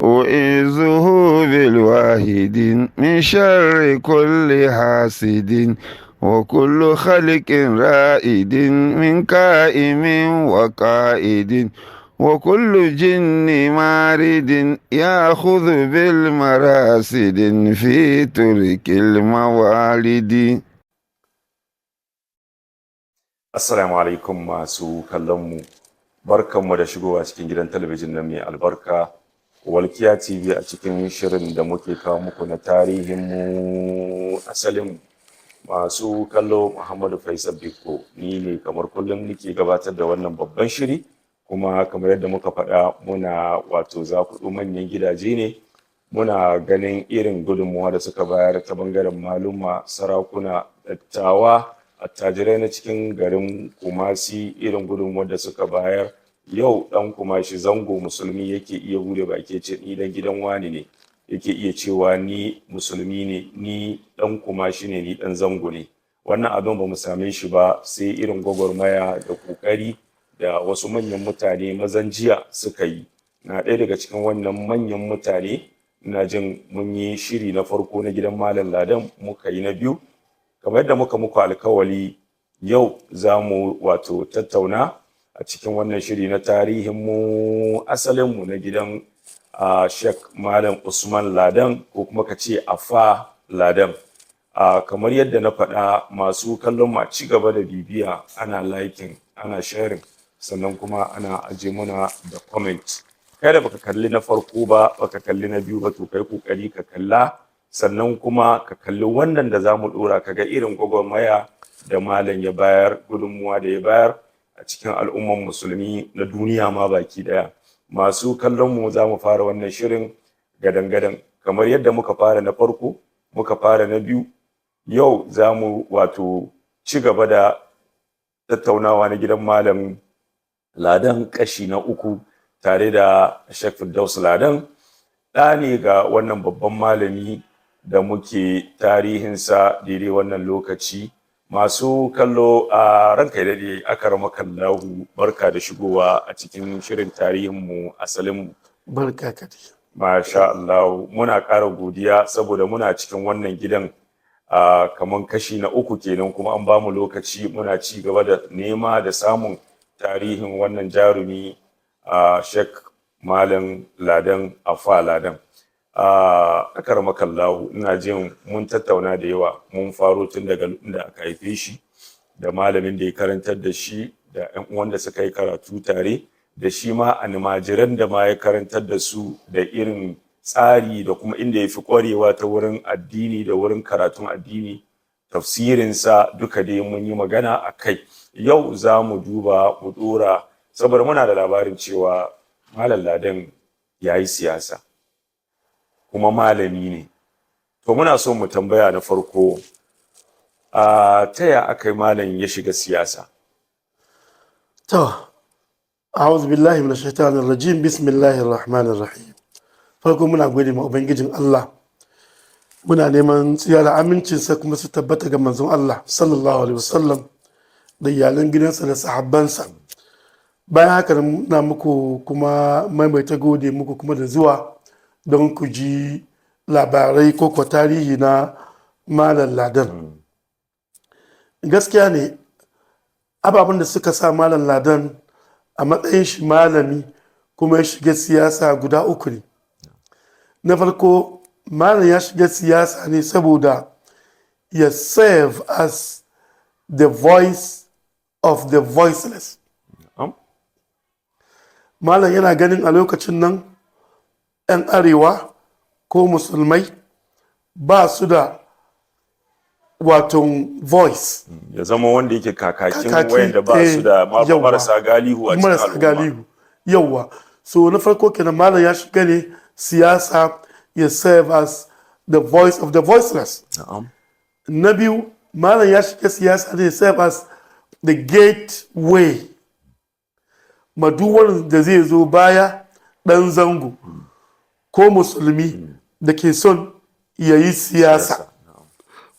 أعيذه بالواحد من شر كل حاسد وكل خلق رائد من قائم وقائد وكل جن مارد يأخذ بالمراسد في ترك الموالد. Assalamu alaikum masu kallon mu. Barkanmu da shigowa cikin gidan talabijin na mai albarka, Walkiya TV, a cikin shirin da muke kawo muku na tarihin mu asalin. Masu kallo, Muhammadu Faisal Bikko ni ne kamar kullum nake gabatar da wannan babban shiri. Kuma kamar yadda muka faɗa, muna wato zakuɗo manyan gidaje ne, muna ganin irin gudunmuwa da suka bayar ta bangaren maluma, sarakuna, dattawa, attajirai na cikin garin Kumasi, irin gudunmuwar da suka bayar. Yau dan Kumashi, zango, musulmi yake iya bude baki ce ni dan gidan wani ne, yake iya cewa ni musulmi ne, ni dan Kumashi ne, ni dan zango ne. Wannan abin ba mu same shi ba sai irin gwagwarmaya da kokari da wasu manyan mutane mazan jiya suka yi. Na ɗaya daga cikin wannan manyan mutane, ina jin mun yi shiri na farko na gidan Malam Ladan, muka yi na biyu. Kamar yadda muka muku alkawali, yau za mu wato tattauna a cikin wannan shiri na tarihin mu asalin mu na gidan Sheikh Malam Usman Ladan, ko kuma ka ce Afa Ladan. Kamar yadda na faɗa, masu kallon ma, ci gaba da bibiya, ana liking, ana sharing, sannan kuma ana aje muna da comment. Kai da baka kalli na farko ba, baka kalli na biyu ba, to kai kokari ka kalla, sannan kuma ka kalli wannan da zamu dora, ka ga irin gwagwarmaya da malam ya bayar, gudunmuwa da ya bayar a cikin al'umman musulmi na duniya ma baki daya. Masu kallon mu, za mu fara wannan shirin gadan-gadan kamar yadda muka fara na farko, muka fara na biyu. Yau za mu wato ci gaba da tattaunawa na gidan Malam Ladan kashi na uku tare da Sheikh Firdaus Ladan, ɗa ne ga wannan babban malami da muke tarihinsa daidai wannan lokaci. Masu kallo, a ranka daɗe, akaramakallahu, barka da shigowa a cikin shirin tarihinmu asalinmu. Barka ka dai. Masha Allah, muna ƙara godiya saboda muna cikin wannan gidan kaman kashi na uku kenan, kuma an bamu lokaci muna ci gaba da nema da samun tarihin wannan jarumi, Sheikh Malam Ladan, Afa Ladan. Akaramakallahu, ina jin mun tattauna da yawa. Mun faro tun daga inda aka haife shi, da malamin da ya karantar da shi, da ƴan uwan da suka yi karatu tare da shi, ma almajiran da ma ya karantar da su, da irin tsari da kuma inda ya fi ƙwarewa ta wurin addini da wurin karatun addini, tafsirinsa, duka dai mun yi magana a kai. Yau za mu duba mu ɗora, saboda muna da labarin cewa Malam Ladan ya yi siyasa kuma malami ne. To muna so mu tambaya na farko, a ta ya aka yi malam ya shiga siyasa? To, أعوذ بالله من الشيطان الرجيم، بسم الله الرحمن الرحيم. Farko muna gode ma Ubangijin Allah. Muna neman tsira da amincinsa kuma su tabbata ga manzon Allah sallallahu alaihi wasallam da iyalan gidansa da sahabbansa. Bayan haka, na muku kuma maimaita gode muku kuma da zuwa don ku ji labarai ko ko tarihi na Malam Ladan. Gaskiya ne, ababen da suka sa Malam Ladan a matsayin shi malami kuma ya shiga siyasa guda uku ne. Na farko, malam ya shiga siyasa ne saboda ya serve as the voice of the voiceless. Malam yana ganin a lokacin nan 'yan arewa ko musulmai ba su da wato voice. Ya zama wanda yake kakakin Kakaki, wayanda ba su da yawwa. marasa galihu a cikin marasa al'umma. galihu, yawwa. So na farko kenan, malam ya shiga ne siyasa ya serve as the voice of the voiceless. Na biyu, malam ya shiga siyasa ne ya serve as the gateway ma duk wanda zai zo baya, dan zango ko musulmi da ke son ya yi siyasa.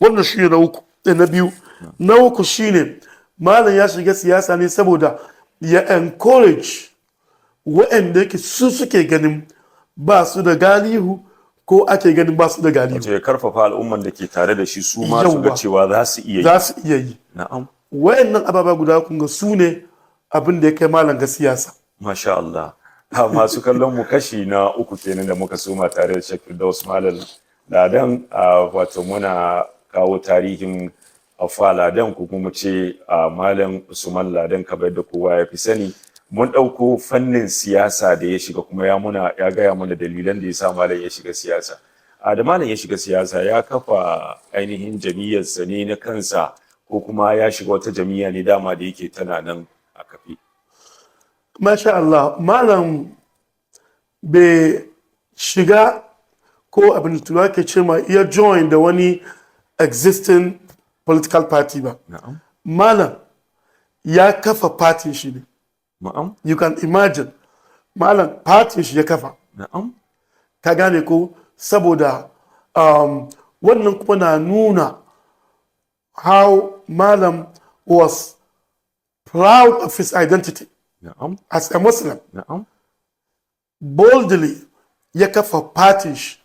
Wannan shi ne na uku, na biyu. Na uku shine malam ya shiga siyasa ne saboda ya encourage waɗanda yake su suke ganin ba su da galihu ko ake ganin ba su da galihu. Wato ya karfafa al'umman da ke tare da shi, su ma su ga Yawwa. cewa za su iya yi. Za su iya yi. Wayannan ababa guda, kun ga, su ne abin da ya kai malam ga siyasa. Masha Allah. Ha, masu kallon mu, kashi na uku kenan da muka soma tare da Sheikh Firdaus Malam Ladan, wato muna kawo tarihin Afa Ladan, ko kuma ce Malam Usman Ladan kamar yadda kowa ya fi sani. Mun ɗauko fannin siyasa da ya shiga, kuma ya gaya mana dalilan da ya sa malam ya shiga siyasa. Da malam ya shiga siyasa, ya kafa ainihin jam'iyyarsa ne na kansa, ko kuma ya shiga wata jam'iyya ne dama da yake tana nan a kafe? Masha Allah, malam bai shiga ko abin da turawa ke ce ma ya join da wani existing political party ba. Malam ya kafa party shi ne. You can imagine, malam party shi ya kafa. Ka gane ko? Saboda wannan kuma na nuna how malam was proud of his identity as a Muslim. Boldly ya kafa party shi.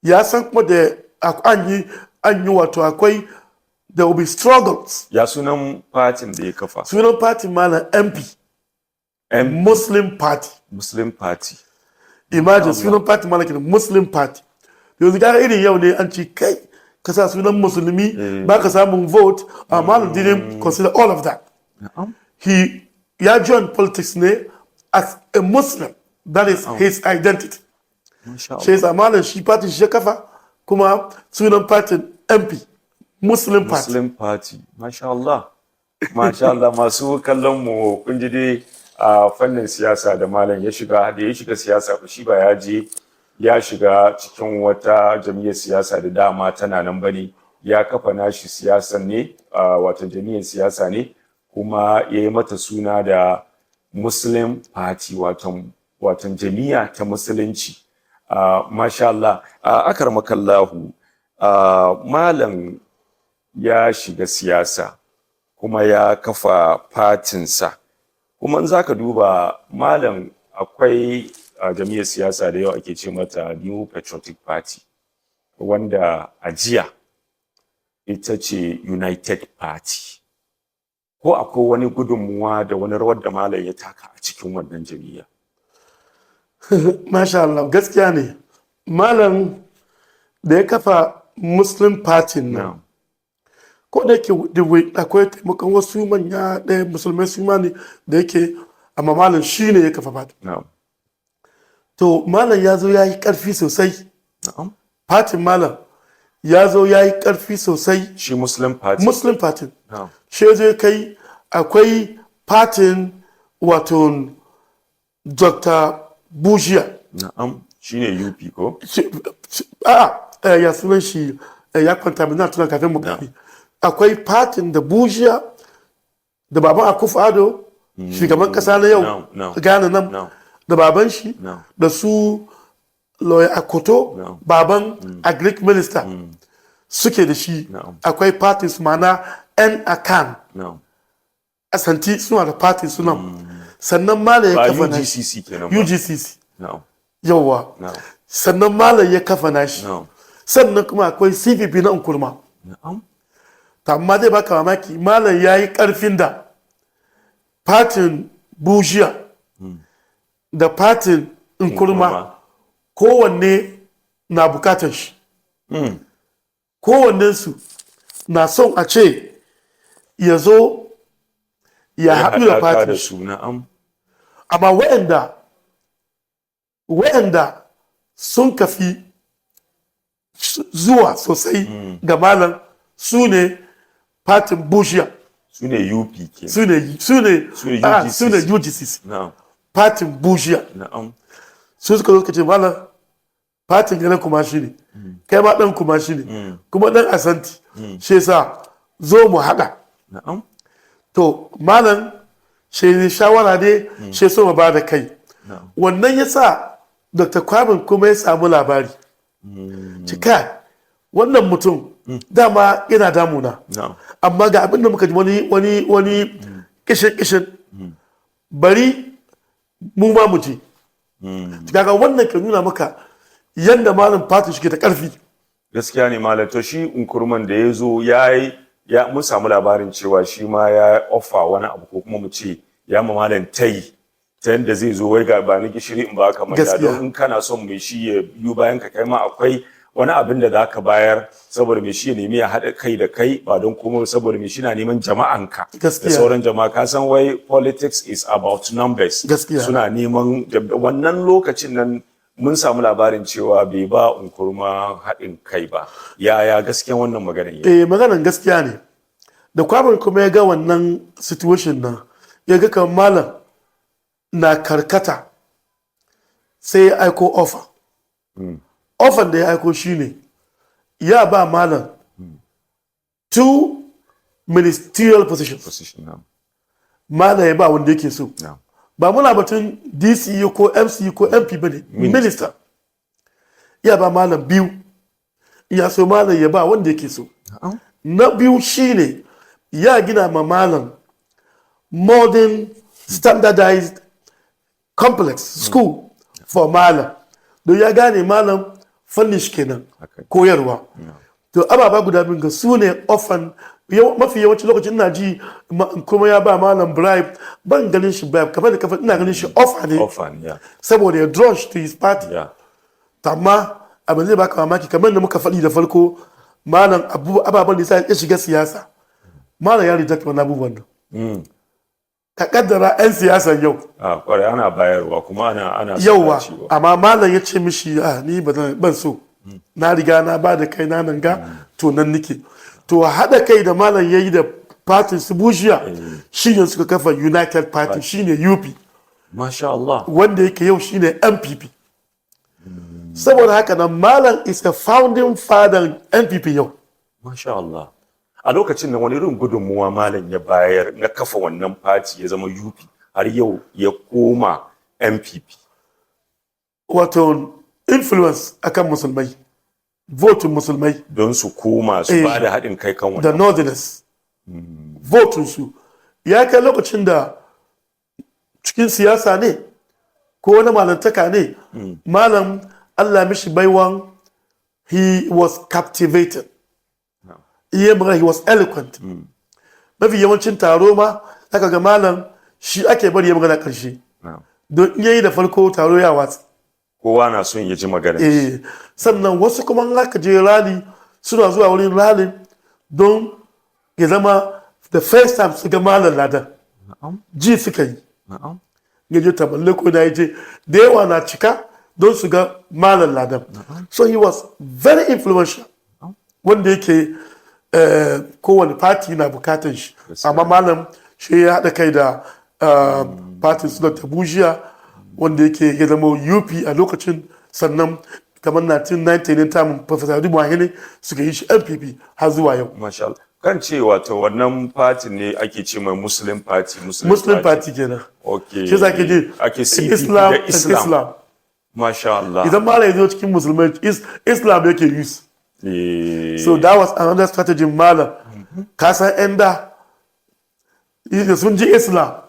Ya san kuma da an yi, wato akwai, there will be struggles. Ya sunan fatin da ya kafa? Sunan party malam, MP. M Muslim Party. Muslim Party. Imagine, sunan party malam kenan, Muslim Party. Yanzu ga irin yau ne an ci kai ka sa sunan musulmi ba ka samun vote, amma malam didn't consider all of that. He ya join politics ne as a Muslim. That is his identity. Masha Shi yasa malam shi party shi ya kafa, kuma sunan party MP, Muslim Party. Muslim Party. Masha Allah. Masha Allah, masu kallon mu, kun ji dai a fannin siyasa da malam ya shiga. Da ya shiga siyasa ba, shi ba ya je ya shiga cikin wata jam'iyyar siyasa da dama tana nan bane, ya kafa nashi siyasan ne, wato jam'iyyar siyasa ne, kuma ya yi mata suna da Muslim Party, wato jam'iyya ta musulunci. Masha Allah, akarmakallahu, malam ya shiga siyasa kuma ya kafa fatinsa. Kuma in zaka duba malam, akwai jam'iyyar siyasa da yau ake ce mata New Patriotic Party, wanda a jiya ita ce United Party. Ko akwai wani gudunmuwa da wani rawar da malam ya taka a cikin wannan jam'iyya? Masha Allah, gaskiya ne. Malam da ya kafa Muslim Party nan, ko da yake akwai taimakon wasu manya ɗaya musulmai su ma ne da yake, amma malam shi ne ya kafa party. To malam ya zo ya yi ƙarfi sosai. Party malam ya zo ya yi ƙarfi sosai. Shi Muslim Party. Muslim Party. Shi zai kai akwai party wato Dr. Bujiya. Na'am, shine UP ko? A'a, ya sunan shi, ya kwanta min, na tuna kafin mu kare. Akwai party da Bujiya da baban Akufo Addo, shugaban kasa na yau, No, no. Ghana nan, No. da baban shi, No. da su lawyer Akoto, No. baban agric minister, suke da shi. No. Akwai parties mana yan Akan Asanti suna da party sunan. Sannan malam ya Ba kafa nashi. UGCC kenan ba? UGCC. No. Yawa. No. Sannan malam ya kafa nashi. Sannan kuma akwai CPP na Nkrumah. To amma zai baka mamaki, malam ya yi karfin da partyn Bujiya da partyn Nkrumah kowanne na bukatar shi, kowannensu na son a ce ya zo ya haɗu da haɗaka partyn da shi. su, na'am. Amma waɗanda sun kafi zuwa sosai ga malam su ne partyn Bujiya. Su ne UP kenan? Su ne Su ne ah, UGCC. su ne UGCC. Partyn Bujiya. Su suka zo suka ce, "Malam, partyn gane kuma shi ne, kai ma dan kuma shi ne, kuma dan Asanti, shi yasa zo mu haɗa." To malam shi ne shawara ne shi so mu ba da kai. Wannan ya sa Dr. Kwame kuma ya samu labari cika wannan mutum dama yana damuna, amma ga abin da muka ji wani kishin kishin, bari mu ma mu ji. Kaga wannan ke nuna maka yanda malam party shi ke da karfi. Gaskiya ne, malam. To, shi Nkrumah da ya zo ya yi, ya mun samu labarin cewa shi ma ya offer wani abu, ko kuma mu ce ya ma malam tayi ta yadda zai zo, wai ga ba ni gishiri in ba ka manda. Don in kana son mai shi ya biyu bayan ka, kai ma akwai wani abin da za ka bayar, saboda mai shi ya nemi ya haɗa kai da kai, ba don kuma saboda mai shi na neman jama'anka da sauran jama'a. Ka san wai politics is about numbers. Suna neman wannan. Lokacin nan mun samu labarin cewa bai ba Nkrumah haɗin kai ba. Yaya gaskiyan wannan maganar yake? Eh, maganan gaskiya ne. Da Kwame kuma ya ga wannan situation nan, ya ga kamar malam na karkata, sai ya aiko offer. Offer da ya aiko shine ya ba malam two ministerial positions. Position na. Malam ya ba wanda yake so. Ba muna batun DCE ko MCE ko MP ba ne. Minister ya ba malam biyu, ya so malam ya ba wanda yake so. Na biyu shine ya gina ma malam modern standardized complex school for malam, don ya gane malam fannin shi kenan, koyarwa. To, ababa guda biyu ga su ne often mafi yawancin lokacin ina ji kuma ya ba malam bribe. Ban ganin shi bribe, kamar da kafa ina ganin shi offer ne. Offer ne, ya. Saboda ya draw shi to his party. To, amma abin zai baka mamaki, kamar da muka faɗi da farko, malam abu ababen da ya shiga siyasa, malam ya reject wannan abubuwan nan. Ka kaddara 'yan siyasan yau, A kwarai, ana bayarwa kuma ana yauwa cewa. Amma malam ya ce mishi, a ni ba ban so, na riga na ba da kai na nan ga to nan nike. To, haɗa kai da malam ya yi da party su Busia shine suka kafa United Party, shine UP. Masha Allah. Wanda yake yau shine NPP. Saboda haka nan malam is a founding father NPP yau. Masha Allah. A lokacin nan wani irin gudunmuwa malam ya bayar na kafa wannan party ya zama UP har yau ya koma NPP? Wato influence akan musulmai, votin musulmai. Don su koma su ba da haɗin kai kan Da wannan. Northerners, votin su ya kai lokacin da cikin siyasa ne ko wani malantaka ne, malam Allah mishi baiwan, he was captivated. Iya magana, he was eloquent. Mafi yawancin taro ma zaka ga malam shi ake bari ya magana karshe, don in yayi da farko taro ya watsi. Kowa na son ya ji magana. Eh, sannan wasu kuma in aka je rally, suna zuwa wurin rally don ya zama the first time su ga malam Ladan. Ji suka yi, ya je Tamale ko da ya je, da yawa na cika don su ga malam Ladan. So he was very influential, wanda yake kowane party na bukatan shi. Amma malam shi ya haɗa kai da party su da Busia, wanda yake ya zama UP a lokacin. Sannan kamar 1990 ne tamun Professor Adu Boahen suka yi shi NPP har zuwa yau. Masha Allah. Kan ce wato wannan party ne ake ce mai Muslim Party. Muslim, Muslim Party kenan. Shi yasa ke ji Ake CPP Islam da and Islam. Islam. Masha Allah. Idan malam ya zo cikin musulmai, Islam yake use. So that was another strategy malam. Ka san yan da sun ji Islam,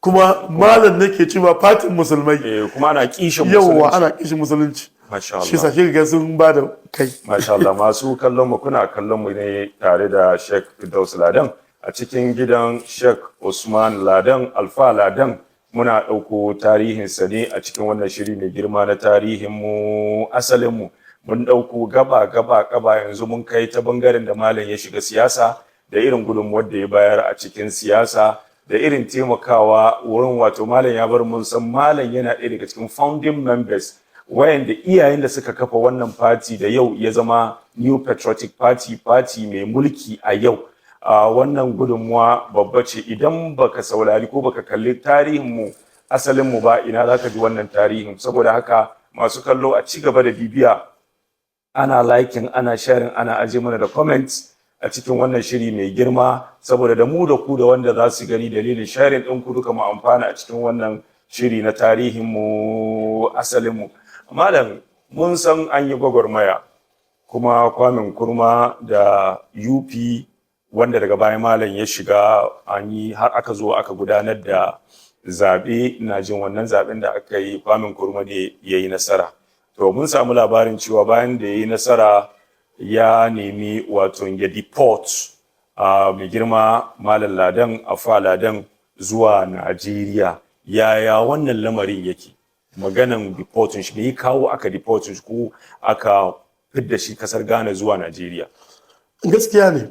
kuma malam ne ke cewa fatin musulmai. Eh, kuma ana kishin Yauwa, musulunci. ana kishin musulunci. Masha Shi Allah. sa shi ga sun ba da kai. Masha Allah, masu kallon mu, kuna kallon mu ne tare da Sheikh Firdaus Ladan a cikin gidan Sheikh Usman Ladan, Alfa Ladan. Muna ɗauko tarihinsa ne a cikin wannan shiri mai girma na tarihin mu asalin mu. Mun ɗauko gaba gaba gaba, yanzu mun kai ta bangaren da malam ya shiga siyasa, da irin gudunmuwar da ya bayar a cikin siyasa, da irin taimakawa wurin. Wato malam ya bar mun san malam yana ɗaya daga cikin founding members wayanda iyayen da suka kafa wannan party da yau ya zama New Patriotic Party, party mai mulki a yau. A wannan gudunmuwa babba ce. Idan baka saurari ko baka kalli tarihin mu asalin mu ba, ina zaka ji wannan tarihin? Saboda haka masu kallo, a ci gaba da bibiya, ana liking, ana sharing, ana aje mana da comments a cikin wannan shiri mai girma, saboda da mu da ku da wanda za su gani dalilin sharing ɗin ku duka mu amfana a cikin wannan shiri na tarihin mu asalin mu. Malam, mun san an yi gwagwarmaya kuma Kwame Nkrumah da UP, wanda daga baya malam ya shiga, an yi har aka zo aka gudanar da Zaɓe na jin wannan zaɓen da aka yi, Kwame Nkrumah ne ya yi nasara. To, mun samu labarin cewa bayan da ya yi nasara, ya nemi wato ya deport mai girma Malam Ladan, Afa Ladan, zuwa Najeriya. Yaya wannan lamarin yake, maganan deporting shi? Me ya kawo aka deporting shi ko aka fidda shi kasar Ghana zuwa Najeriya? Gaskiya ne.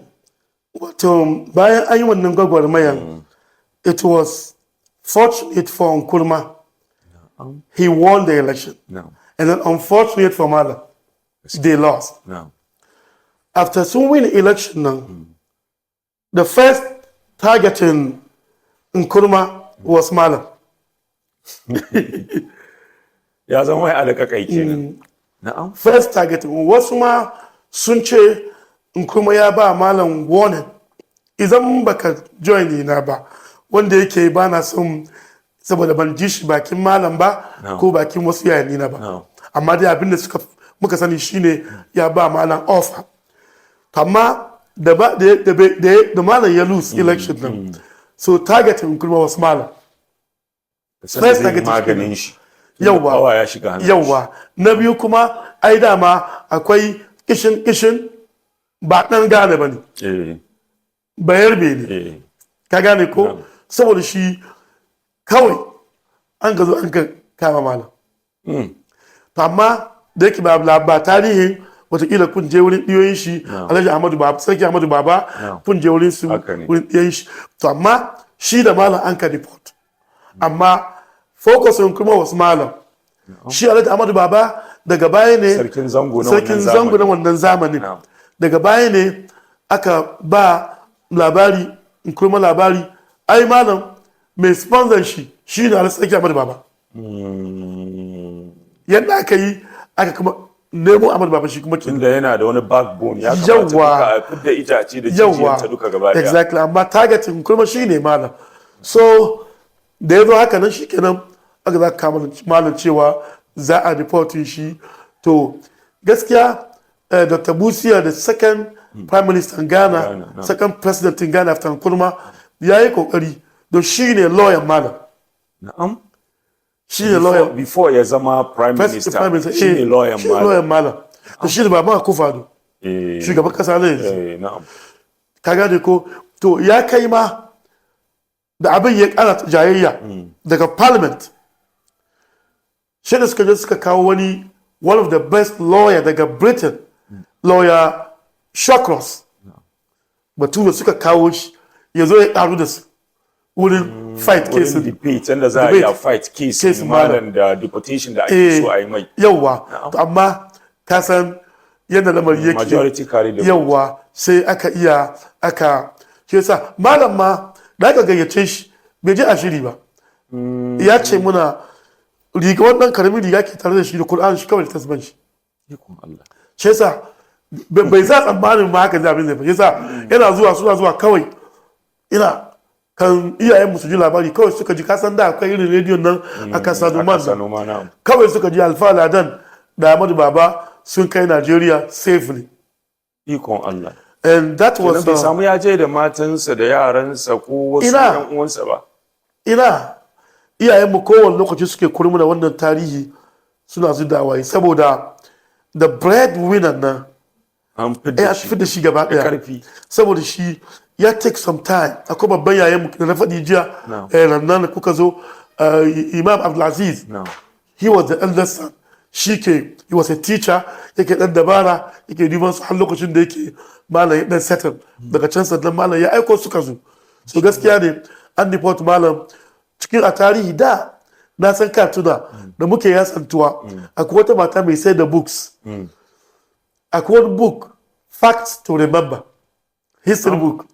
Wato bayan an yi wannan gwagwarmayan, it was fortunate for Nkrumah, he won the election. No. And then unfortunate for Malam, they lost. No. After sun win election nan, the first targeting Nkrumah was Malam. Ya zama mai alƙaƙai kenan. Na'am. First targeting. Wasu ma sun ce Nkrumah ya ba Malam warning, idan baka join na ba, wanda yake ba na son saboda ban ji shi bakin Malam ba No. ko bakin wasu yayanni na ba. No. Amma dai abinda suka muka sani shine ya ba Malam offer. Amma da ba da da da, da Malam ya lose election nan, so targeting Nkrumah was Malam. First First targeting. Maganin shi. Yawwa. Power ya shiga hannun shi. Yawwa. Na biyu kuma, ai dama akwai kishin kishin, ba dan Gane ba ne, Bayarbe ne. Ka gane ko? Saboda shi kawai an ka zo an ka kama Malam. To, amma da yake ba tarihin, watakila kun je wurin ɗiyoyin shi, Alhaji Ahmadu Baba, Sarki Ahmadu Baba, kun je wurin su, Haka ne. wurin ɗiyoyin shi. To, amma shi da Malam an ka deport, amma focus on kuma wasu Malam. Shi Alhaji Ahmadu Baba daga baya ne Sarkin zango na sarkin wannan zango na zamanin. wannan zamanin. Daga baya ne aka ba labari, Nkrumah labari, ai Malam mai sponsor shi shi ne Alhaji Sarki Ahmadu Baba. Yadda aka yi aka kuma nemo Ahmadu Baba shi kuma kenan. Tunda yana da wani backbone, ya kamata Yawwa. duka a fidda itace da Yawwa. jijiyarta duka gaba daya. Exactly. Amma targeting kuma shi ne Malam. So da ya zo haka nan, shi kenan aka za ka kama Malam cewa za a deporting shi. To, gaskiya Dr. Busia, the second prime minister in Ghana, Ghana, no. second president in Ghana after Nkrumah, ya yi kokari don shi ne lawyer Malam. Shi ne lawyer. Before ya zama prime First minister, prime minister, shi ne lawyer shi ne Malam. Lawyer Malam. To, shi ne Baba Akufo-Addo, shugaban kasa na yanzu. Na'am. Ka gane ko? To, ya kai ma da abin ya kara jayayya daga parliament, shi da suka je suka kawo wani one of the best lawyer daga Britain, Lawyer Shawcross, bature, suka kawo shi ya zo ya karu da su wurin fight wurin case. Debate yadda za a Debate. iya fight case Case. Malam da deportation da ake so a yi mai. Yauwa. To, amma ka san yadda lamari yake. Majority carry the vote. Yauwa, sai aka iya aka shi yasa Malam ma da aka gayyace shi bai je a shiri ba. Ya ce muna riga, wannan karamin riga ke tare da shi, da Qur'an shi kawai, da tasban shi. Ikon Allah. Shi yasa bai sa tsammanin ma haka zai abin zai fa. Shi yasa yana zuwa, suna zuwa kawai, ina kan iyayen su ji labari kawai suka ji, kasan da akwai irin rediyon nan aka sanu man Aka sanu ma, na'am. kawai suka ji Alfa Ladan da Ahmadu Baba sun kai Nigeria safely. Ikon Allah. And that was Kenan bai samu ya je da matansa da yaransa ko wasu Ina. yan uwansa ba. Ina iyayenmu kowane lokaci suke kurmu da wannan tarihi, suna zudawaye saboda the breadwinner nan An fidda ya shi fi da shi gaba da daya. karfi. Saboda shi ya take some time. Akwai babban yayan da na faɗi jiya, No. nan da kuka zo, Imam Abdulaziz. No. He was the eldest son. Shi ke, he was a teacher, yake dan dabara, yake duban su har lokacin da yake Malam ya dan settle daga can, sannan Malam ya aiko suka zo. So gaskiya ne an deport Malam. Cikin a tarihi da na san ka tuna da muke yasantuwa, akwai wata mata mai sai da books. Akwai wani book, Facts to Remember, history book.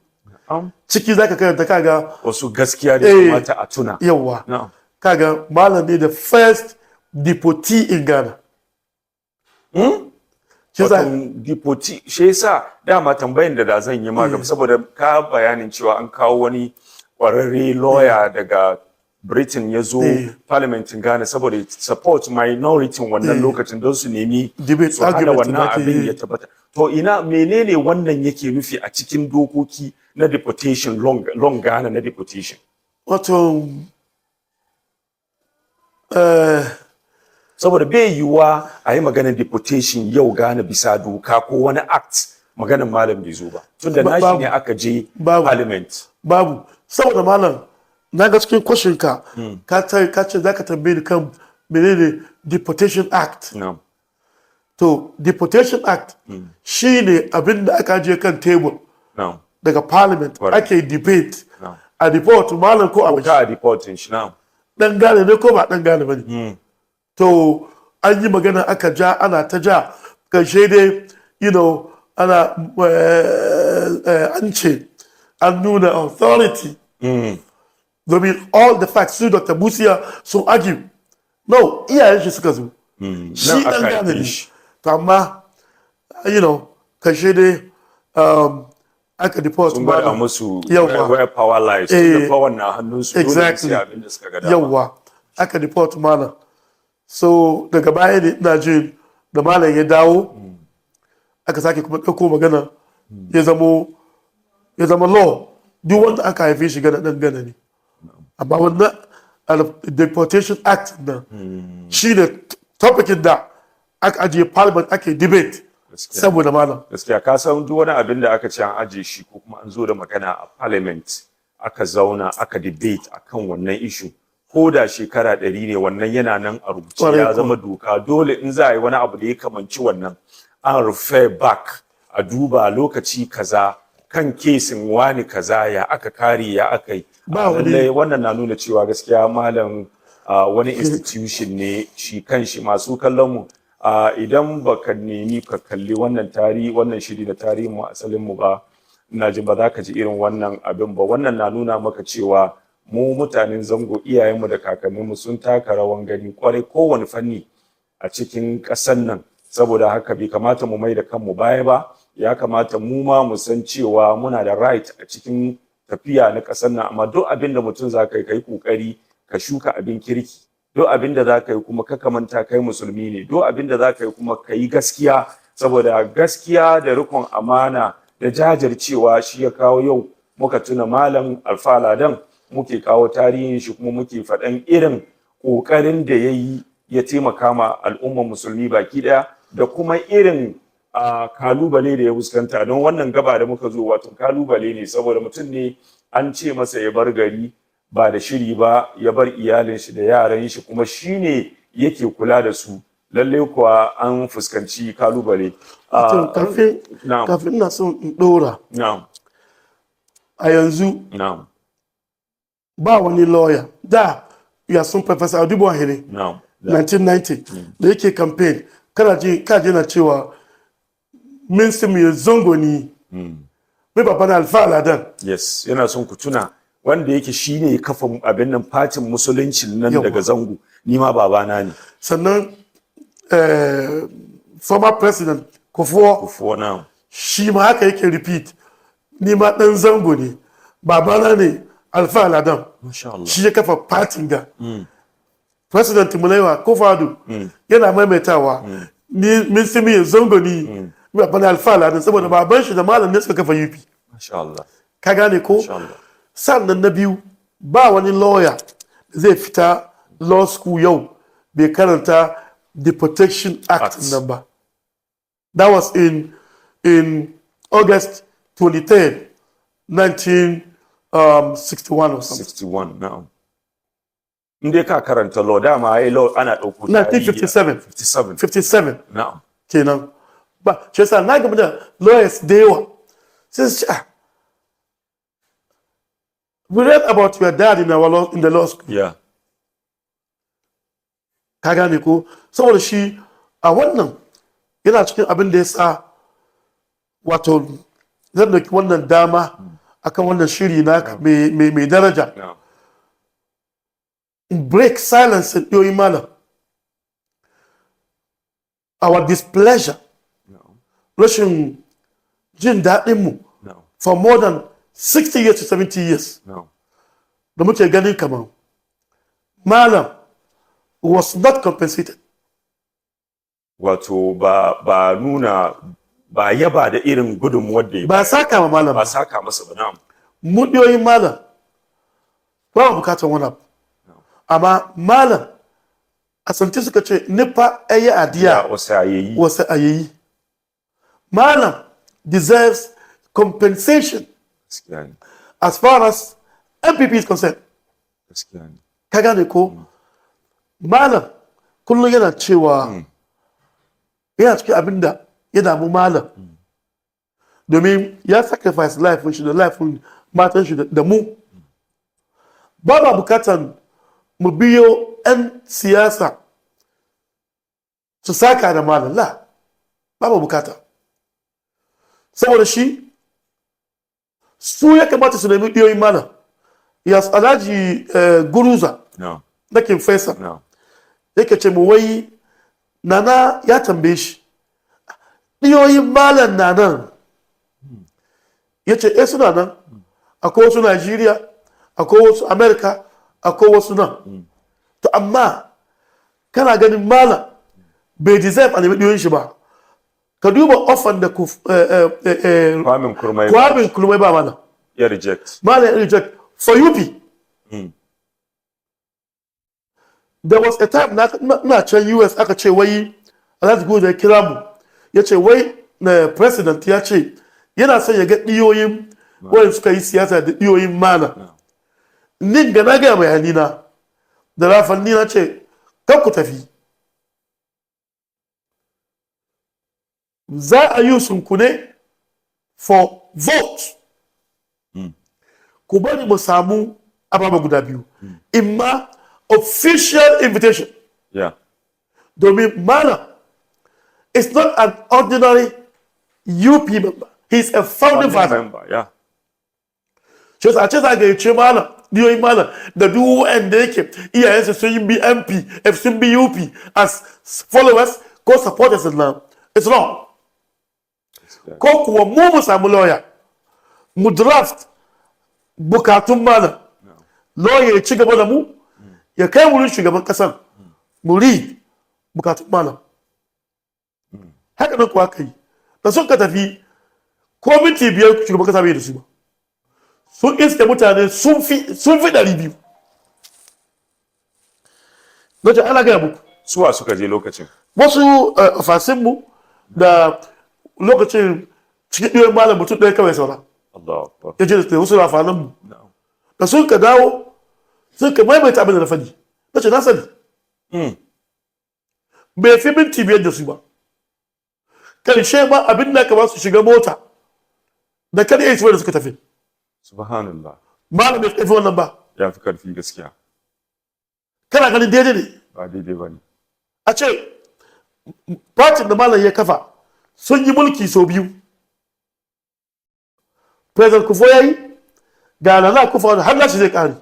Ciki zaka karanta kaga Wasu gaskiya da ya kamata a tuna. Yawa. Na'am. Kaga Malam ne the first deportee in Ghana. Shi yasa- Wato deportee, shi yasa dama tambayan da zan yi ma gaba, saboda ka bayanin cewa an kawo wani kwararre lawyer daga Britain ya zo parliamentin Ghana saboda ya support minority wannan lokacin don su nemi Debate, su hana argument wannan da ake abin yi. ya tabbata. To, ina menene wannan yake nufi a cikin dokoki na deportation, law Ghana na deportation? Wato Saboda bai yiwuwa a yi maganar deportation yau gane bisa doka ko wani act maganar malam bai zo ba, tunda nashi Babu. ne aka je Babu. parliament. Babu, saboda malam, na ga cikin question ka, ka ce za ka tambaye ni kan menene Deportation Act. Na'am. To, Deportation Act shine abin da aka ajiye kan table daga parliament ake debate a deport malam ko a waje. Ka deporting shi, na'am. Dan gane ne ko ba dan gane bane. To, an yi magana, aka ja, ana ta ja, karshe dai ana an ce an nuna authority, domin all the facts su Dr. Busia sun argue, no, iyayen shi suka zo shi Nan dan aka gane haife ne. shi. To, amma karshe dai aka deport Sun gwada malam. musu Yawwa. where power lies. The power na hannunsu, dole su yi abin da suka ga dama. Yawwa, aka deport malam. So daga baya ne ina jin da malam ya dawo, aka sake kuma ɗauko magana, ya zama law, duk wanda aka haife shi gana ɗan gana ne. Amma wannan Deportation Act nan shi ne topic da aka ajiye parliament ake debate saboda malam. Gaskiya, ka san duk wani abin da aka ce an aje shi ko kuma an zo da magana a parliament, aka zauna aka debate akan wannan issue, ko da shekara 100 ne, wannan yana nan a rubuce, ya zama doka. Dole in za a yi wani abu da ya kamanci wannan, an refer back a duba lokaci kaza kan case-in wani kaza, ya aka kare, ya aka yi. Ba wani- Lallai wannan na nuna cewa gaskiya malam wani institution ne shi kanshi. Masu kallon mu, idan baka nemi ka kalli wannan tarihi, wannan shiri da tarihin mu, asalin mu ba, ina jin ba za ka ji irin wannan abin ba. Wannan na nuna maka cewa mu mutanen zango, iyayenmu da kakanninmu sun taka rawan gani kwarai kowane fanni a cikin ƙasar nan. Saboda haka bai kamata mu mai da kanmu baya ba. Ya kamata mu ma mu san cewa muna da right a cikin tafiya na ƙasar nan. Amma duk abin da mutum za ka yi, ka yi ƙoƙari ka shuka abin kirki. Duk abin da za ka yi kuma, ka kamanta kai musulmi ne. Duk abin da za ka yi kuma, ka yi gaskiya, saboda gaskiya da rikon amana da jajircewa shi ya kawo yau muka tuna Malam Alfa Ladan, muke kawo tarihin shi, kuma muke faɗan irin ƙoƙarin da ya yi ya taimaka ma al'ummar musulmi baki ɗaya, da kuma irin kalubale da ya fuskanta. Don wannan gaba da muka zo, wato kalubale ne, saboda mutum ne an ce masa ya bar gari ba da shiri ba, ya bar iyalin shi da yaran shi, kuma shi ne yake kula da su. Lalle kuwa an fuskanci kalubale. To, kafin kafin ina son in dora, a yanzu ba wani lawyer da ya sun Professor Adu Boahen 1990 da yake campaign, kana ji ka ji na cewa min su mi zongo ni mai papa na Alfa Ladan. Yes, yana son ku tuna wanda yake shine ya kafa abin nan, fatin musuluncin nan daga zango, ni ma babana ne. Sannan former President Kufuor, Kufuor, na'am. Shi ma haka yake repeat, ni ma dan zango ne, babana ne Alfa Ladan. Masha Allah. Shi ya kafa fatin ga. President Mulewa Akufo-Addo yana maimaitawa, ni min simi zango ni mai papa na Alfa Ladan, saboda baban shi da malam ne suka kafa UP. Masha Allah. Ka gane ko? Masha Allah. Sannan na biyu, ba wani lawyer da zai fita law school yau bai karanta Deportation Act Act. nan ba. That was in August 23rd, 1961 or something. 61, na'am. In dai ka karanta law, dama ai law ana ɗauko tarihi. 1957. 57. 57. Kenan ba shi yasa na gaba da lawyers da yawa, sai su ce, "Ah, we read about your dad in our law, in the law school." Ka gane ko? Saboda shi a wannan yana cikin abin da ya sa, wato zan dauki wannan dama akan wannan shiri na mai daraja in break silence in ɗoyi malam, our displeasure, rashin jin daɗinmu for more than 60 years to 70 years da muke ganin kamar malam was not compensated. Wato ba nuna ba yaba da irin gudunmuwar da ya Ba saka ma malam ba ba. Saka masa ba, na'am. Mu ɗiyoyin malam ba mu bukatar wani abu, amma malam Asante suka ce nipa ɛyɛ adeɛ Ya a wasu yayi. Wɔsɛ ayeyi. Malam deserves compensation Gaskiya ne. as far as NPP is concerned. Gaskiya ne. Ka gane ko? Malam kullum yana cewa yana cikin abin da ya damu malam, domin ya sacrifice life shi da life matan shi da mu ba ma bukatan mu biyo 'yan siyasa su saka da malam. La, ba ma bukata, saboda shi su ya kamata su nemi ɗiyoyin malam. Ya Alhaji Guruza No. na King Faisal No. yake ce mu wai Nana ya tambaye shi, ɗiyoyin malam na nan? Ya ce eh, suna nan, akwai wasu Nigeria, akwai wasu America, akwai wasu nan. To amma kana ganin malam bai deserve a nemi ɗiyoyin shi ba? Ka duba offer da ku Kwame Nkrumah. Kwame Nkrumah ba malam. Ya reject. Malam ya reject for UP. There was a time na can US, aka ce wai Alhaji Guruza ya kira mu, ya ce wai na president ya ce yana son ya ga ɗiyoyin wanda suka yi siyasa da ɗiyoyin malam. Nin ga na gaya mai hanina da rafanni, na ce kan ku tafi, za a yi sunkune for vote. Ku bari mu samu ababa guda biyu, imma official invitation, domin malam is not an ordinary UP member, he's a founding father. Member, yeah. Shi yasa a ce za a gayyace malam, diyoyin malam da duk wanda yake iyayensu sun yi BMP, if sun bi UP as followers ko supporters na, it's wrong. Ko kuwa mu mu samu lawyer, mu draft bukatun malam, lawyer ya ci gaba da mu, ya kai wurin shugaban kasan, mu read bukatun malam. Haka nan kuwa kai da sun ka tafi, ko minti 5 shugaban kasa bai da su ba. Sun iske mutane sun fi 200. Na ce ana gaya muku. Suwa suka je lokacin? Wasu fasinmu da lokacin cikin ɗiyon malam mutum ɗaya kawai saura. Allahu Akbar. Ya je da wasu rafaninmu. No. Da sun ka dawo, sun ka maimaita abin da na faɗi. Na ce na sani. Bai fi minti 5 da su ba. Karshe ma abin da aka ba su shiga mota da kada ya yi da suka tafi. Subhanallah. Malam bai tafi wannan ba. Ya fi karfi gaskiya. Kana ganin daidai ne? Ba daidai ba ne. A ce fatin da malam ya kafa sun yi mulki sau biyu, President Kufuor ya yi, ga Nana Akufo har nashi zai kare.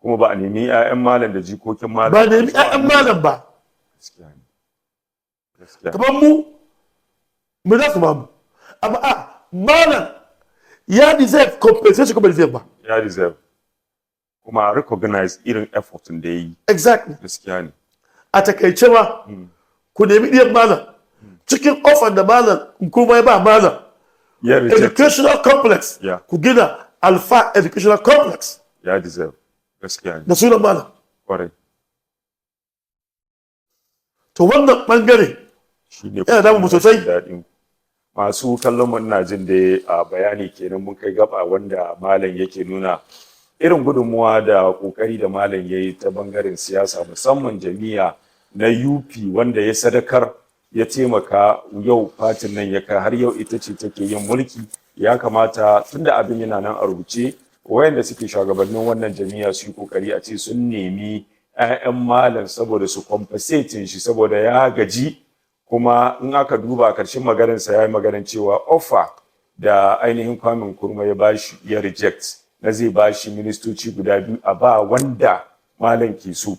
Kuma ba a nemi 'ya'yan malam da jikokin malam. Ba nemi 'ya'yan malam ba. Gaskiya ne. Gaskiya. Kamar mu mu za su ba mu, amma a malam ya deserve compensation kuma deserve ba? Ya deserve. Kuma recognize irin effort da ya yi. Exactly. Gaskiya ne. A takaice ma, ku nemi ɗiyan malam cikin offer da malam kuma ya ba malam Ya reject. educational complex, ku gina Alpha Educational Complex Ya deserve. Gaskiya ne. da sunan malam. Kwarai. To wannan bangare Shi ne. yana damun mu sosai. Daɗin masu kallon mu, ina jin da a bayani kenan mun kai gaba wanda malam yake nuna irin gudunmuwa da kokari da malam ya yi ta bangaren siyasa, musamman jami'a na UP, wanda ya sadakar ya taimaka yau fatin nan ya kai har yau ita ce take yin mulki. Ya kamata, tunda abin yana nan a rubuce, wayanda suke shugabannin wannan jami'a su yi kokari a ce sun nemi 'ya'yan malam saboda su compensate shi, saboda ya gaji. Kuma in aka duba karshen maganarsa, ya yi maganar cewa offer da ainihin Kwame Nkrumah ya bashi ya reject, na zai bashi ministoci guda biyu a ba wanda malam ke so.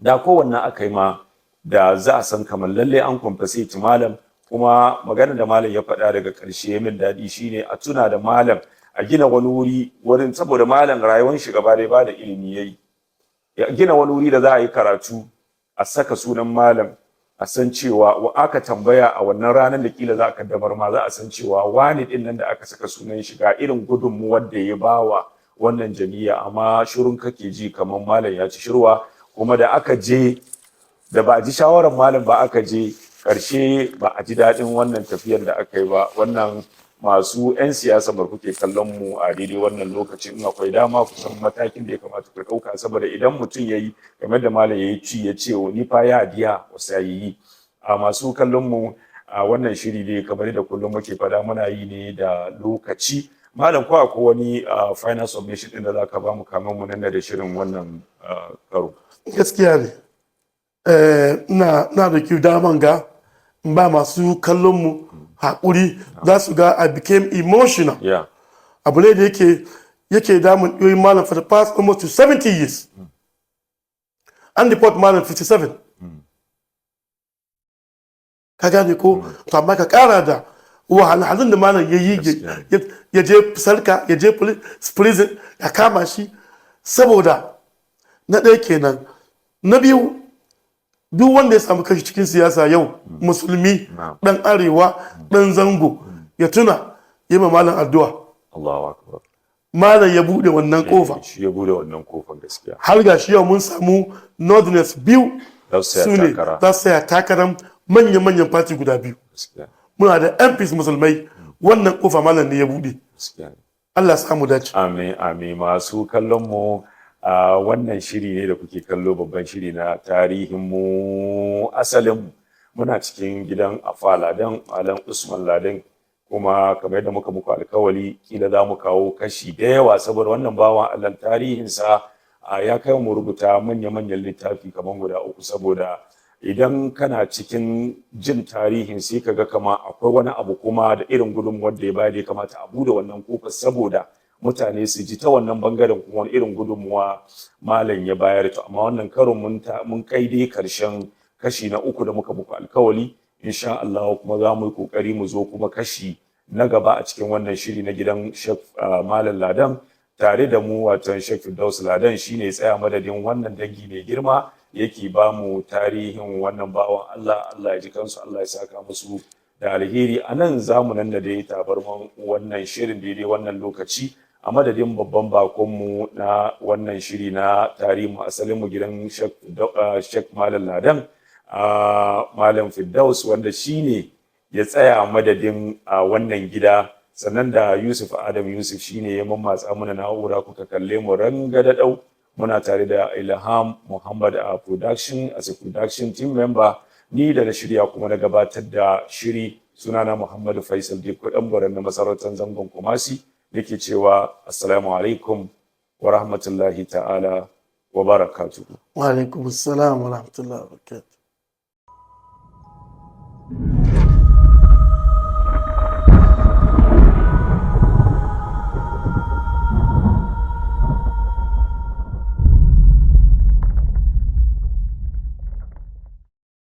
Da kowanne aka yi ma, da za a san kamar lalle an compensate malam. Kuma maganar da malam ya faɗa daga ƙarshe min daɗi shine a tuna da malam, a gina wani wuri wurin, saboda malam rayuwar shi gaba da ba da ilimi yayi, ya gina wani wuri da za a yi karatu, a saka sunan malam, a san cewa wa aka tambaya a wannan ranar da kila za a kaddamar ma, za a san cewa wani din nan da aka saka sunan shi, ga irin gudunmuwar da ya bawa wannan jami'a. Amma shirun kake ji kamar malam ya ci shirwa. Kuma da aka je, da ba a ji shawarar malam ba aka je, ƙarshe ba a ji daɗin wannan tafiyar da aka yi ba. Wannan masu 'yan siyasa bar kuke kallon mu a daidai wannan lokacin, in akwai dama ku san matakin da ya kamata ku ɗauka, saboda idan mutum ya yi kamar da malam ya yi ci, ya ce ni fa ya diya wasu ya yi. A masu kallon mu a wannan shiri dai, kamar da kullum muke fada, muna yi ne da lokaci. Malam, ko akwai wani final submission din da za ka ba mu kamar mu nan da shirin wannan karo? Gaskiya ne. Na da kyau daman ga in ba masu kallon mu haƙuri, za su ga I became emotional. Abu ne da yake damun ɗoyin malam for the past almost to 70 years. An deport malam 57, ka gane ko? To amma ka kara da wahalhalun da malam ya yi, ya je sarka, ya je prison, ya kama shi. Saboda na ɗaya kenan. Na biyu, duk wanda ya samu kashi cikin siyasa yau, musulmi, ɗan arewa, ɗan zango, ya tuna yi ma malam addu'a. Allahu akbar. Malam ya buɗe wannan kofa. Shi ya bude wannan kofar, gaskiya. Har ga shi yau mun samu northerners biyu za su su tsaya ne takara. Za su tsaya takarar manya-manyan party guda biyu. Muna da MPs musulmai. Wannan kofa malam ne ya buɗe. Allah samu dace. Amin, amin. Masu kallon mu a wannan shiri ne da kuke kallo, babban shiri na tarihin mu asalin mu, muna cikin gidan Afa Ladan, Malam Usman Ladan. Kuma kamar yadda muka muku alkawali, kila za mu kawo kashi da yawa, saboda wannan bawan Allah tarihinsa ya kai mu rubuta manya-manyan littafi kamar guda uku. Saboda idan kana cikin jin tarihin, sai ka ga kama akwai wani abu kuma da irin gudunmuwar da ya bayar da ya kamata a bude wannan kofar, saboda mutane su ji ta wannan bangaren kuma wani irin gudunmuwa malam ya bayar. To amma wannan karon mun kai dai karshen kashi na uku da muka muku alkawali. Insha Allah kuma za mu yi kokari mu zo kuma kashi na gaba a cikin wannan shiri na gidan Sheikh Malam Ladan. Tare da mu wato Sheikh Firdaus Ladan, shine ya tsaya madadin wannan dangi mai girma, yake ba mu tarihin wannan bawan Allah. Allah ya ji kansu, Allah ya saka musu da alheri. A nan za mu nan da dai tabarman wannan shirin daidai wannan lokaci. A madadin babban bakonmu na wannan shiri na tarihi asalin mu, gidan Sheikh Malam Ladan, Malam Firdaus, wanda shine ya tsaya madadin wannan gida, sannan da Yusuf Adam Yusuf, shine ya mammatsa mana na'ura kuka kalle mu rangadadau. Muna tare da Ilham Muhammad a production, as a production team member. Ni da na shirya kuma na gabatar da shiri, sunana Muhammadu Faisal Dikko, dan na masarautar zangon Kumasi, nake cewa assalamu alaikum wa rahmatullahi ta'ala wa barakatuhu. Wa alaikum assalam wa rahmatullahi wa barakatuh.